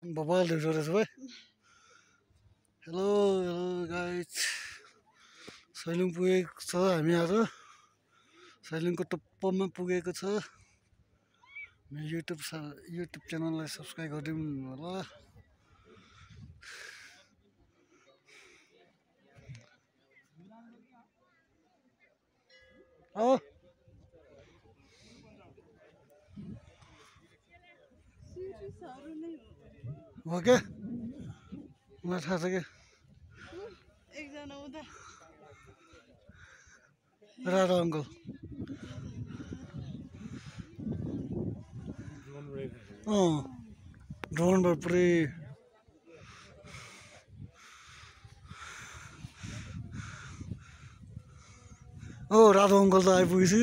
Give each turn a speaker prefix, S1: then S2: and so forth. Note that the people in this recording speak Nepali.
S1: बबाल देख्दो रहेछ भाइ। हेलो हेलो गाइज, सैलुङ पुगेको छ हामी आज। सैलुङको टुप्पोमा पुगेको छ। मेरो युट्युब च्यानललाई सब्सक्राइब गरिदिनु होला। हो क्या, मलाई थाहा छ क्या। राधा अङ्कल ड्रोनबाट पुरै राधा अङ्कल त आइपुगेछ।